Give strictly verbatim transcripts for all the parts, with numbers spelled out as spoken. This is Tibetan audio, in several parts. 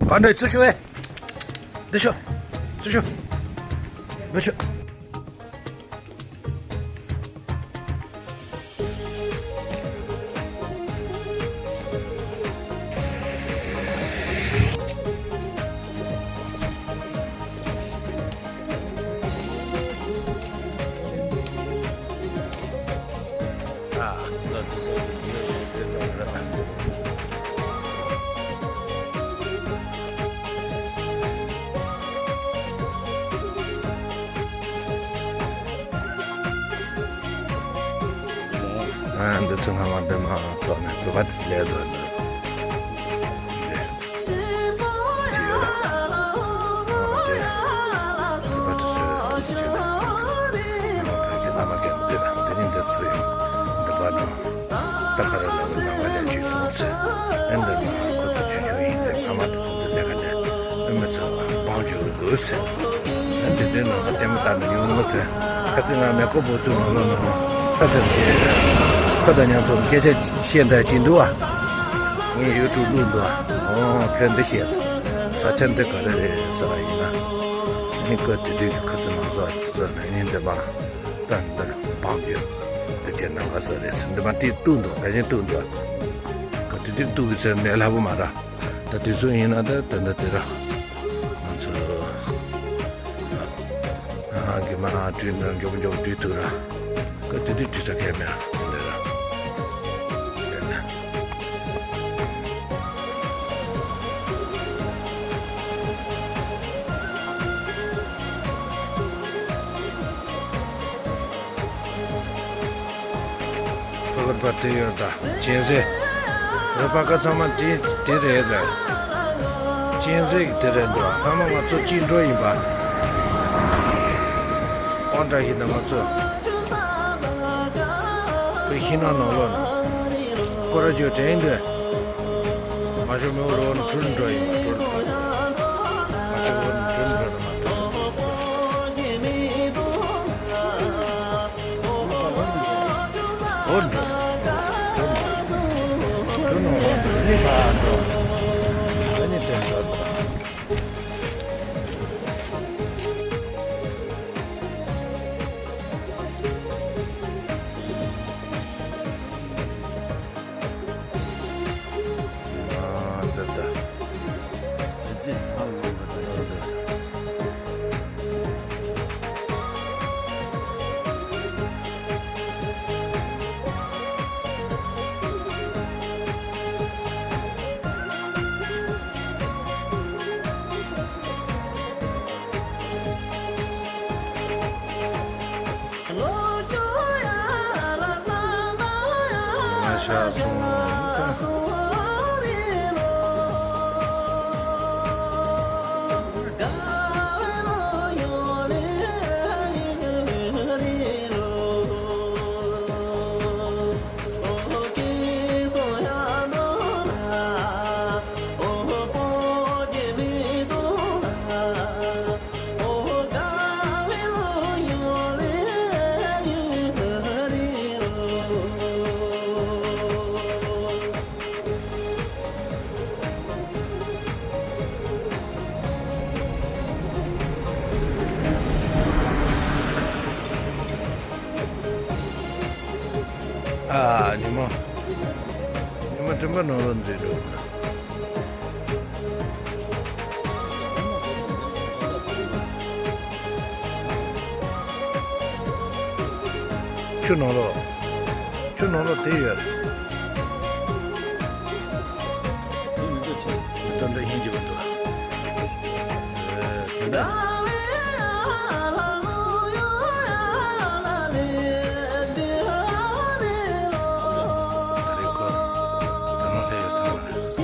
བར་འདྲ་ཚུར་ཤོག་ཨེ། འདི་ཤོག་ཚུར་ཤོག་འདི་ཤོག་ཨ། འདི་ཚོ་སྔ་མ་འདི་མ་གཏོགས་ནས་བོད་པ་དེ་ཚོ་ལས་དོན་འདི་ཅི་ཡོད་ལ། ཨ། དེ་བོད་པ་དེ་ཚོས་ཐུགས་རྗེ་ཆེ་ན་ང་ཚོ་བོད་ཀྱི་བླ་མ་རྒན་པོ་འདི་དང་དེ་རིང་འདིར་ཚུར་ཡོང་འདི་པ་ནང་། ད་ག་རེ་ལབ་ན་ང་ལན་ཅིག་སོང་ཚེ། ཨེ་འདི་ན་ཁོ་ཚོ་ཆུང་ཆུང་ཡིན་ཏེ་ཕ་མ་དེ་ཚོ་འདི་ལས་ཀ་ནས་ཨེ་མི་ཚོ་བང་བྱོས་དགོས་ཟེར། ཨེ་འདི་འདི་ནང་ལ་ལྟད་མོ་ལྟ་ནས་ཡོང་ངོ་ཟེར། ཁ་ཚིག་ང་མེ་ཁོ་བོ་ཚོའི་ནང་ལོགས་ནང་ཁ་ཚིག་ཅེས་ཁོ་དང་མཉམ་དུ་སྐད་ཆ་བཤད་འདྲ་ཅིག་འདུག་བ། ངས་ཡུ་ཊུབ་བླུགས་འདུག་བ། ཨོ་ཁྱོད་འདི་བཤད། ས་ཆ་འདི་ག་རེ་རེད་ཟེར་བ་ཡིན་ན། ཨེ་ཁོ་དེ་དུས་ཀྱི་ཁོ་ཚོ་ནང་བཟོ་བཟོ་ནས་ཨེ་འདི་མ། ད་འདིར་བང་རྒྱུ། དེ་ཅན་ནང་ག་ཚོད་རེད་ཟེར་འདི་མ་དེ་གཏུག་འདུག་ག་གཞན་གཏུག་འདུག་ག་དེ་དུས་གཏུག་གི་ཚེ་ནས་སླ་པོ་མ་རེད། ད་དུས་ཚོད་ཡིན་ན་ད་དེ་འདྲ་དེ་ར། ང་ཚོ་ཨ་གི་མ་བྲུས་ན་མགྱོགས་མགྱོགས་བྲུས་ཐུབ་ར། ག་དེ་དུས་བྲུས་ས་ཁེལ་མེད་དེ་འདྲ་ར། ཕ་གི་པ་དེ་ཡོད་ད། གཅན་གཟན། རེད་པ་ཀ་ཚང་མ་དེ་དེ་རེད་ལ། གཅན་གཟན་གི་དེ་རེད་འདུག་སྔ་མ་ང་ཚོ་གཅིག་འགྲོ་ཡིན་པ། དབང་དྲག་ཡིན་ན་ང་ཚོ། ཁོས་ཤིང་ནགས་ནང་ལོགས་ན། སྐོར་ར་བརྗོད་དྲན་འདུག་མ་ཤོ་མེའུ་རོ་ནི་གྲུར་འགྲོ་ཡིན་པ་གྲུར། མ་ཤོ་རོ་ནི་གྲུར་འགྲོ་ན་མ་གྲུར། འོ་འགྲོ། གྲུར་འགྲོ། གྲུར་ནང་ལོགས་ནི་ཕར་འགྲོ། ཨ་ནི་དེར་འགྲོ། ཨ། ཉི་མ། ཉི་མ་སྤྲིན་པ་ནང་ལ་འཛུལ་འགྲོ། ཆུ་ནང་ལོགས། ཆུ་ནང་ལོགས་དེ་ཡོད་རེད། ད་འདི་ཧིན་རྗེ་མི་འདུག་ཨེ། དེ་འདྲ། ད་རེས་ཁོ་ད་ནང་སླེབས་ཡོད་ཚང་མ་རེད། ད་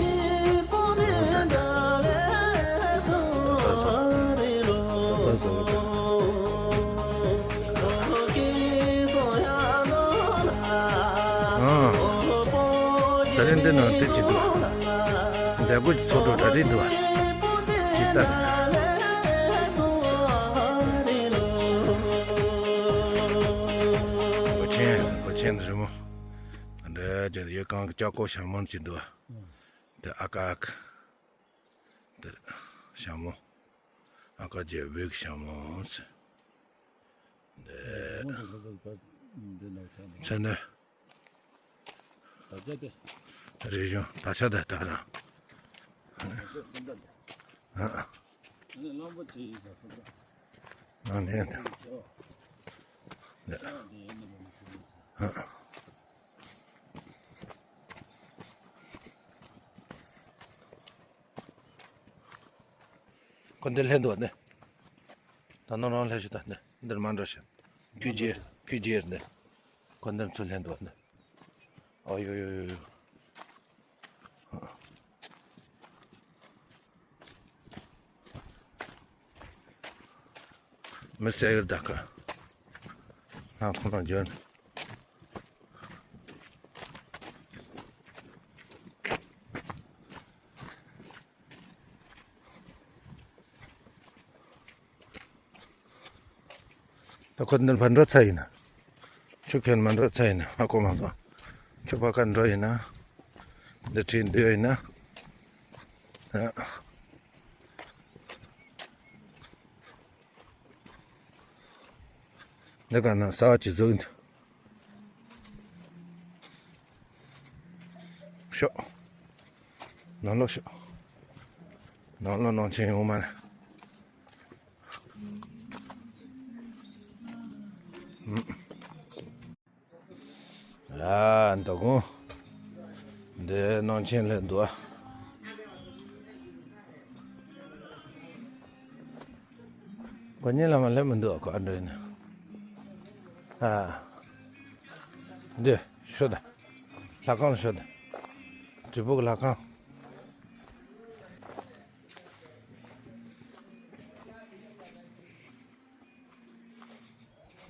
ད་ད་ད་ད། ཨང་། ད་རིང་འདི་ནང་དེ་ཅི་འདུག་མཛད་སྒོ་ཀྱི་ཚོགས་གྲོགས་གྲ་སྒྲིག་འདུག་བ། ཅི་ལྟར། སྒོ་ཆེན་སྒོ་ཆེན་རི་མོ། འདྲ་ཅིག་ཡོད། གང་གི་ལྕགས་སྒོ་ཞྭ་མོ་ཅིག་འདུག་བ། དེ་ཨ་ཀ་ཨ་ཀ། དེར་ཞྭ་མོ། ཨ་ཀ་རྒྱལ་པོའི་ཞྭ་མོ་ཟེར། འདི་ཚེ་ནི། རིག་གཞུང་ད་ཆ་ད་ད་རང་། ཨ། ཨ་འདི་འདི། འདི། ཨ། ཁོ་འདིར་སླེབས་འདུག་ནི། ད་ནོར་རང་སླེབས་ཤོག་ད་ནི་འདིར་མ་འགྲོ་ཤག་ཁྱོད་རྗེས་ཁྱོད་རྗེས་ནི། ཁོ་འདིར་ཚུར་སླེབས་འདུག་ནི། ཨོ་ཡོ་ཡོ་ཡོ་ཡོ། མི་སེར་ད་ཁ། ང་ཁོང་ལ་འཇོན། ད་ཁོ་འདིར་མ་འགྲོ་ཚར་ཡིན་ན། ཁྱོད་ཁྱོད་མ་འགྲོ་ཚར་ཡིན་ན་ཧ་གོ་མ་སོང་། ཁྱོད་ཕ་ཁར་འགྲོ་ཡིན་ན། འདི་བྲིས་འདོད་ཡིན་ན། ཨ། འདི་ག་ན་ས་ཅི་ཟིག་འདུག་ཤོག་ནང་ལོགས་ཤོག་ནང་ལོགས་ནང་ཆེན་ཡོང་མ་ལ། ཨ། འདུག་གོ་འདི་ནང་ཆེན་ལ་འདུག་ཨ། ཁོ་གཉིས་ལ་མ་སླེབས་མི་འདུག་ཁོ་ཨ་འགྲོ་ཡིན་ན། ཨ། འདི་ཤོད་ད། ལྷ་ཁང་ཤོད་ད། དྲིལ་བུ་གི་ལྷ་ཁང་།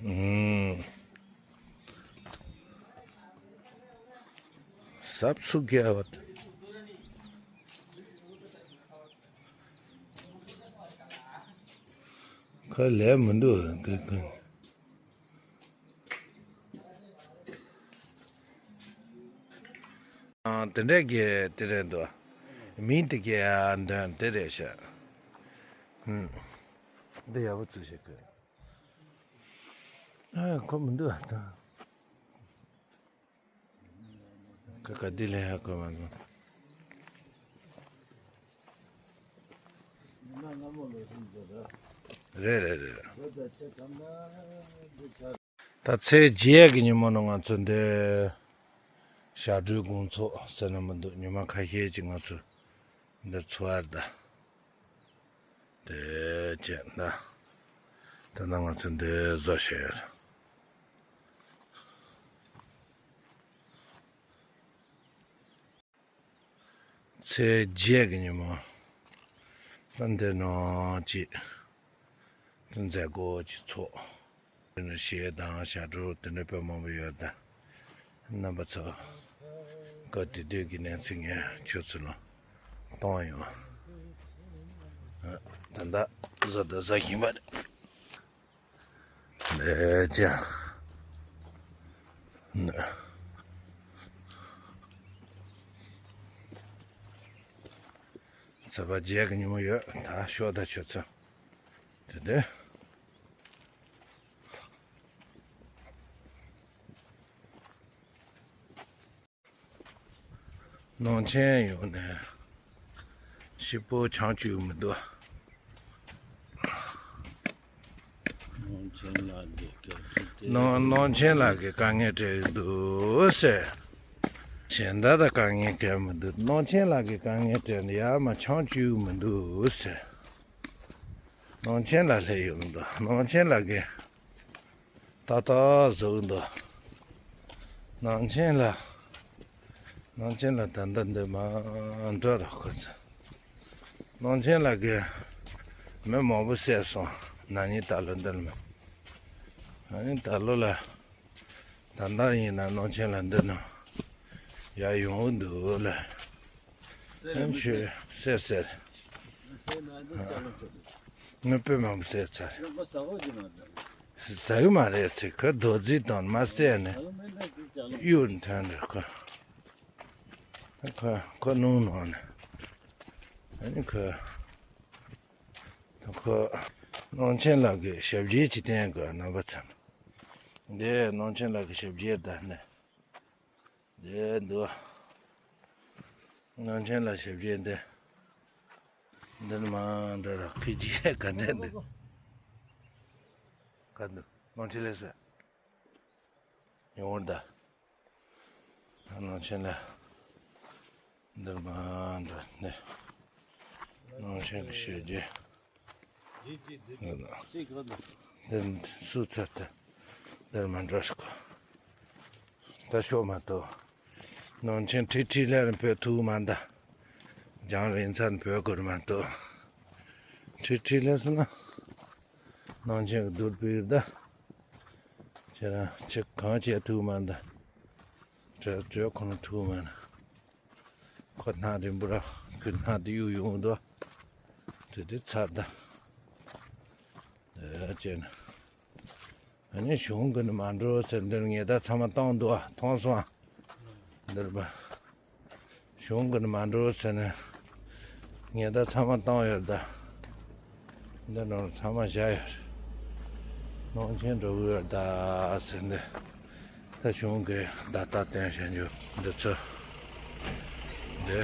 ཨུམ། ཟབ་སུ་རྒྱལ་བ། ཁ་ལས་མི་འདུག་ཁ་ཁ། ཨ། དེ་འདྲས་ཀྱི་དེ་རེད་འདུག་མིང་དེ་གའི་འདོན་དེ་རེད་ཤག་ཨུམ། འདི་ཡག་པོ་བཙུགས་ཤག་གི་ཨ། ཁོ་མི་འདུག་ད། ཁ་ཁ་འདི་ལས་ཧ་གོ་མ་སོང་། རེད་རེད་རེད། ད་ཚེས་བརྒྱད་ཀྱི་ཉིན་མོ་ནི་ང་ཚོ་འདི་ཞྭ་སྦྲུལ་དགོང་ཚོགས་ཟེར་ན་མི་འདུག་ཉི་མ་ཁ་ཤས་ཅིག་ང་ཚོ་འདིར་འཚོ་བར་ད། དེ་བྱས་ན། ད་ནང་ང་ཚོ་འདི་བཟོ་བྱས། ཚེས་བརྒྱད་ཀྱི་ཉིན་མོ། ད་འདི་ནང་ཅིག་མཛད་སྒོ་ཅིག་ཚོགས། གཞས་དང་ཞབས་བྲོ་དེ་འདྲ་དཔེ་མང་པོ་ཡོད་ད། རྣམ་པ་ཚོ། སྐབས་དེ་དུས་ཀྱི་གནས་ཚུལ་ངས་ཁྱོད་ཚོ་ལ་གཏོང་ཡོང་། ད་ལྟ་བཟོ་དུ་བཟོ་བཞིན་པ་རེད། ལས་ཀྱང་། ཚེས་པ་བརྒྱད་ཀྱི་ཉིན་མོ་ཡོད་ད་ཤོག་ད་ཁྱོད་ཚོ། དེ་དེ། ནང་ཆེན་ཡོང་ནས་ཤི་པོ་ཆང་བཅུག་མི་འདུག་ནང་ཆེན་ལགས་ཀྱིས་དཀའ་ངལ་ནང་ནང་ཆེན་ལགས་ཀྱིས་དཀའ་ངལ་འཕྲད་ཀྱི་འདུག་ཟེར། གཞན་དག་ད་དཀའ་ངལ་འཕྲད་མི་འདུག་ནང་ཆེན་ལགས་ཀྱིས་དཀའ་ངལ་འཕྲད་ནས་ཡར་མར་ཆང་བཅུག་མི་འདུག་ཟེར། ནང་ཆེན་ལགས་སླེབས་ཡོང་འདུག་ནང་ཆེན་ལགས་ཀྱིས་ཏག་ཏག་བཟོ་གི་འདུག་ནང་ཆེན་ལགས། ནང་ཆེན་ལགས་ད་ལྟ་འདི་མ་འགྲོ་ར་ཁོ་ཚོ། ནང་ཆེན་ལགས་ཀྱིས་མི་མང་པོ་བསད་སོང་། ན་ནིང་ད་ལོ་འདིར་མི། ན་ནིང་ད་ལོ་ལ། ད་ལྟ་ཡིན་ན་ནང་ཆེན་ལགས་འདི་ནང་ཡར་ཡོང་གི་འདུག་ལ། ཨེམ་ཆོས་ཟེར་ཟེར། ངས་དཔེ་མང་པོ་ཟེར་ཚར། ཟ་གི་མ་རེད་ཟེར་ཁོས་རྡོ་རྫིས་དང་མ་བསད་ནས་གཡུག་འཐེན་འདྲ་ཁོ། ཁོ་ཁོ་ནུང་ནང་ནས་ཨ་ནི་ཁོ། ད་ཁོ་ནང་ཆེན་ལགས་ཀྱི་ཞབས་རྗེས་ཅིག་བསྟན་དགོས། རྣམ་པ་ཚོ། འདི་ནང་ཆེན་ལགས་ཀྱི་ཞབས་རྗེས་ད་ནི། འདི་འདུག། ནང་ཆེན་ལགས་ཞབས་རྗེས་འདི། འདི་ནི་མ་འདྲ་ར་ཁི་ཇི་ག་འདྲ་འདུག། ག་འདུག། ནང་ཆེན་ལགས་ཟེར། ཡོང་བར་གདའ། ནང་ཆེན་ལགས། འདིར་མ་འགྲོ་ནས། ནང་ཆེན་གྱི་ཞབས་རྗེས། འདིར་སུ་ཚར་ཏེ། འདིར་མ་འགྲོ་ཞིག་གོ། ད་ཤོག་མ་གཏོགས། ནང་ཆེན་ཁྲི་ཁྲི་ལ་རིང་བོད་ཐུག་མ་གདའ། རྒྱང་རིང་ཚར་བོད་གོར་མ་གཏོགས། ཁྲི་ཁྲི་ལ་སོང་ན། ནང་ཆེན་གྱི་རྡོར་པིར་ད། ཁྱེད་རང་ཁྱེད་གང་བྱས་ཐུག་མ་འདའ། བྲོས་བྲོས་ཁོ་ན་ཐུག་མ་ན། ཁོ་སྣ་རིང་པོ་ར་ཁོའི་སྣ་དེ་གཡུག་ཡོང་འདུག། དེ་དེ་ཚར་ད། ཨེ་ཅེ་ན། ཨ་ནི་གཞུང་གི་ནི་མ་འགྲོ་ཟེར་འདིར་ངེས་ད་ཚང་མ་བཏང་འདུག་ཨ། མཐོང་སོང་ཨ། འདིར་པ། གཞུང་གི་ནི་མ་འགྲོ་ཟེར་ནས། ངས་ད་ཚང་མ་བཏང་ཡོད་ད། འདི་ནང་ཚང་མ་བཞག་ཡོད། ནང་ཆེན་འགྲོ་གི་ཡོད་ད་ཟེར་འདི། ད་གཞུང་གི་ད་ལྟ་བསྟན་བྱ་འཇུ་འདི་ཚོ། འདི།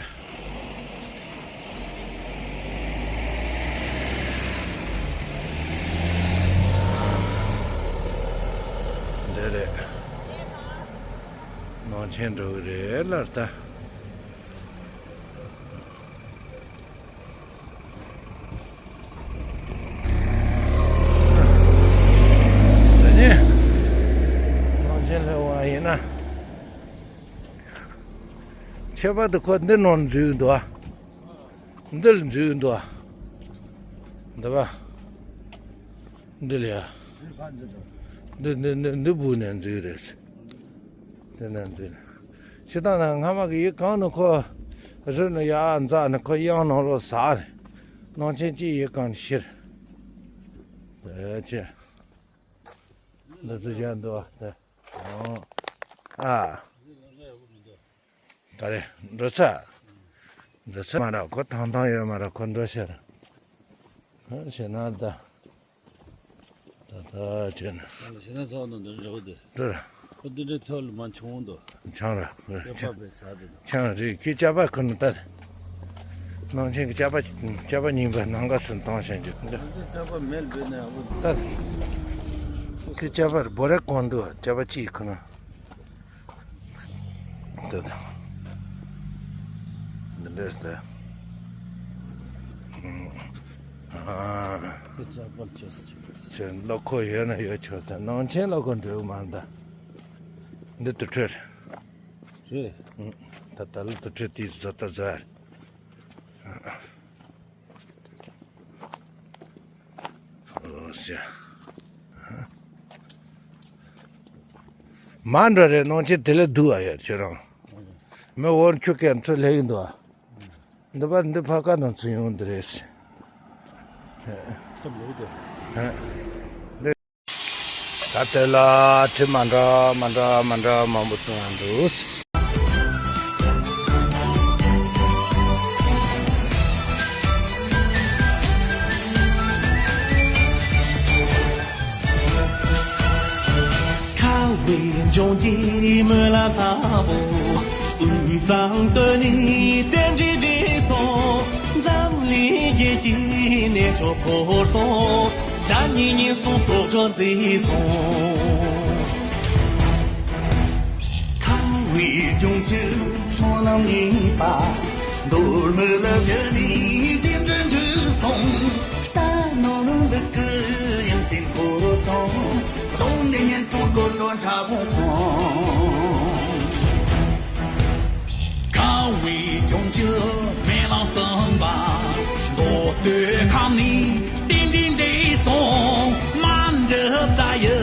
འདི་རེད། ནང་ཆེན་འགྲོ་གི་རེད་ལར་ད། དེ་ནས་ནང་ཆེན་སླེབས་པ་ཡིན་ན། ཁྱད་པར་དུ་ཁོ་འདི་ནང་འཛུལ་འདུག་ཨ། འདི་ལ་འཛུལ་འདུག་ཨ། འདི་པ། འདི་ལ་ཡ། འདི་འདི་འདི་འདི་སྦུག་ནས་འཛུལ་རེད། དེ་ནས་འདི། སྤྱིར་བཏང་ན་སྔ་མ་གི་ཡུལ་གང་ནས་ཁོ། རི་ནས་ཡར་འཛེགས་ནས་ཁོ་གཡང་ནང་ལོགས་ཟགས་རེད། ནང་ཆེན་གཅིག་ཡུལ་གང་ནས་ཤི་རེད། ཨེ་ཅེ། འདི་ཚོ་བཞག་འདུག་ཨ། ཨ། ད་རེ་འགྲོ་ཚར། འགྲོ་ཚར་མ་ར་ཁོ་ཐང་ཐང་ཡོད་མ་ར་ཁོ་འགྲོ་ཤར། ཞེ་ན་ད། ད་ད་བྱས་ན། ཞེ་ན་ཚོགས་ནང་འདི་འགྲོ་གི་འདུག། འགྲོ་ར། ཁོ་འདི་འདྲའི་ཐོག་ལ་མ་ཆུང་འདུག། ཆང་ར། ཡོད་པ་བས་ཟ་འདི་འདུག། ཆང་རེད་ཁྱི་ཅག་པ་ཁོ་ནི་ད། ནང་ཆེན་གྱི་ཅག་པ་ཅག་པ་རྙིང་པ་ནང་ག་སུ་བཏང་བཞིན་འདུག་འདི། ཅག་པ་མེལ་བེ་ནས་ཨ་བུ། ད། ཁྱི་ཅག་པར་བོ་རེ་གོང་འདུག་ཅག་པ་གཅིག་ཁོ་ན། འདི་དང་། འདི་འདྲས་ཏེ། ཨ། ཁོ་ཅག་པར་ཅེས་ཅིག་ཁྱོད་བློ་ཁོག་ཡོད་ན་ཡོད་ཆོག་ད་ནང་ཆེན་བློ་ཁོག་འགྲོ་མ་ད། འདི་དུར་ཁྲོད་རེད། ད་ད་ལོ་དུར་ཁྲོད་དེའི་བཟོ་ལྟ་བཟོ་ཡ་རེད། ཨོ་ཟེ། མ་འགྲོ་རེད་ནང་ཆེན་དེ་ལས་སྡུག་ཨ་ཡར་ཁྱོད་རང་། མི་འོར་ཆུ་ཀན་ཚོ་ལས་ཡིན་འདུག་ཨ། འདི་པ་འདི་ཕ་ཀ་ནང་ཚུད་ཡོང་འདི་རེད། ཁམས་ལོག་དེ། ད་དེ་ལ་དྲི་མ་འདྲ་མ་འདྲ་མ་འདྲ་མང་པོ་གསུང་ཡང་འདུག། ཁ་བའི་འབྱུང་གི་སྨོན་ལམ་ལྟ་བུ། དབུས་གཙང་སྟོད་ནས་རྟེན་འབྲེལ་འགྲིག་སོང་། འཛམ་གླིང་རྒྱལ་གྱི་གནས་མཆོག་འཁོར་སོང་། དགྲ་གཉེན་ཉེན་སོང་དོག་དྲག་མཛེས་སོང་། ཁ་བའི་འབྱུང་གི་སྨོན་ལམ་གཉིས་པ། མདོ་སྨད་ལ་བཞུད་ནས་རྟེན་འབྲེལ་འགྲིག་སོང་། རྟ་ནོར་ལུག་གི་ཡང་རྟེན་འཁོར་སོང་། གདོང་ནས་ཉེན་སོང་དཀོར་སྤྲོད་འཁྲབ་སོང་། ཁ་བའི་འབྱུང་གི་སྨོན་ལམ་གསུམ་པ། མདོ་སྟོད་ཁམས་ནས་རྟེན་འབྲེལ་འགྲིག་སོང་། མ་འདྲི་རྩ་ཡི་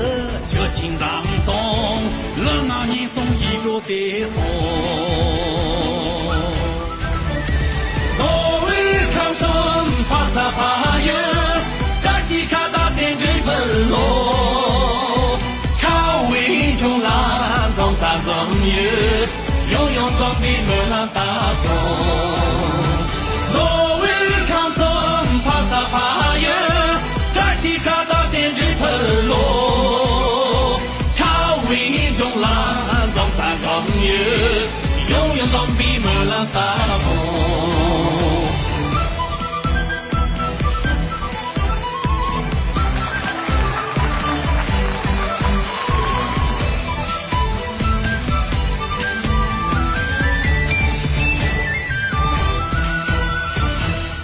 ཆུ་ཆེན་འཛོམས་སོང་། ལུས་ངག་ཉེན་སོང་ཡིད་འགྲོ་བདེ་སོང་། མདོ་དབུས་ཁམས་གསུམ་ཕ་ས་ཕ་ཡུལ། བཀྲ་ཤིས་ཁ་བརྡ་རྟེན་འབྲེལ་འབུལ་ལོ། ཁ་བའི་འབྱུང་ལ་འཛོམས་ས་འཛོམས་ཡུལ། ཡང་ཡང་འཛོམས་པའི་སྨོན་ལམ་བཏབ་སོང་། མདོ་དབུས་ཁམས་གསུམ་ཕ་ས་ཕ་ཡུལ།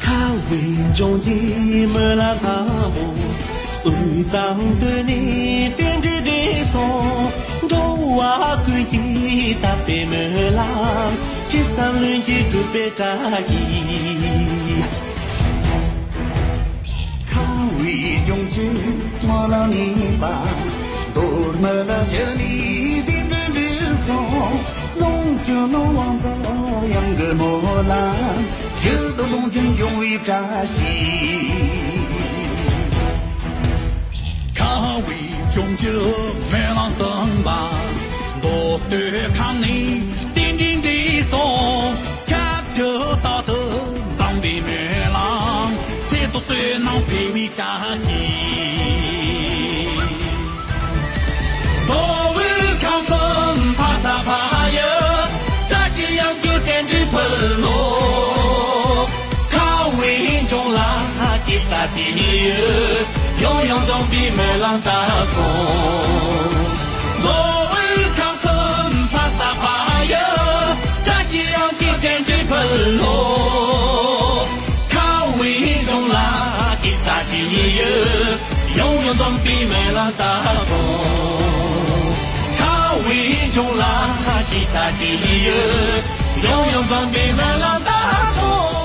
ཁ་བའི་འབྱུང་གི་མི་ལ་དང་པོ། དབུས་གཙང་སྟོད་ནས་རྟེན་འབྲེལ་འགྲིག་སོང་། འགྲོ་བ་ཀུན་གྱི་དད་པའི་སྨོན་ལམ། ཅི་བསམ་ལྷུན་གྱིས་འགྲུབ་པའི་བཀྲ་ཤིས། ཁ་བའི་འབྱུང་གི་མི་ལ་ནི་པ། མདོ་སྨད་ལ་བཞུགས་ནས་རྟེན་འབྲེལ་འགྲིག་སོང་། ལོངས་སྤྱོད་ནི་དབང་མཛོད་གཡང་གི་སྨོན་ལམ། རྒྱུད་དུ་ལོངས་སྤྱོད་འབྱུང་བའི་བཀྲ་ཤིས། ཁ་བའི་འབྱུང་གི་སྨོན་ལམ་གསུམ་པ། མདོ་སྟོད་ཁམས་ནས་རྟེན་འབྲེལ་འགྲིག་སོང་། ཁྱབ་འཇུག་རྟག་ཏུ་འཛོམས་པའི་སྨོན་ལམ། ཚེ་ཐུབ་བསོད་ནམས་འཕེལ་བའི་བཀྲ་ཤིས། མདོ་དབུས་ཁམས་གསུམ་ཕ་ས་ཕ་ཡུལ། བཀྲ་ཤིས་གཡང་རྒྱུད་རྟེན་འབྲེལ་ཕུལ་ལོ། ཁ་བའི་འབྱུང་ལ་ཅི་ཟེར་ཅི་ཡོད། ཡང་ཡང་འཛོམས་པའི་སྨོན་ལམ་བཏབ་སོང་། མདོ་དབུས་ཁམས་གསུམ་ཕ་ས་ཕ་ཡུལ། བཀྲ་ཤིས་གཡང་རྒྱུད་རྟེན་འབྲེལ་ཕུལ་ལོ། ཁ་བའི་འབྱུང་ལ་ཅི་ཟེར་ཅི་ཡོད། ཡང་ཡང་འཛོམས་པའི་སྨོན་ལམ་བཏབ་སོང་། ཁ་བའི་འབྱུང་ལ་ཅི་ཟེར་ཅི་ཡོད། ཡང་ཡང་འཛོམས་པའི་སྨོན་ལམ་བཏབ་སོང་།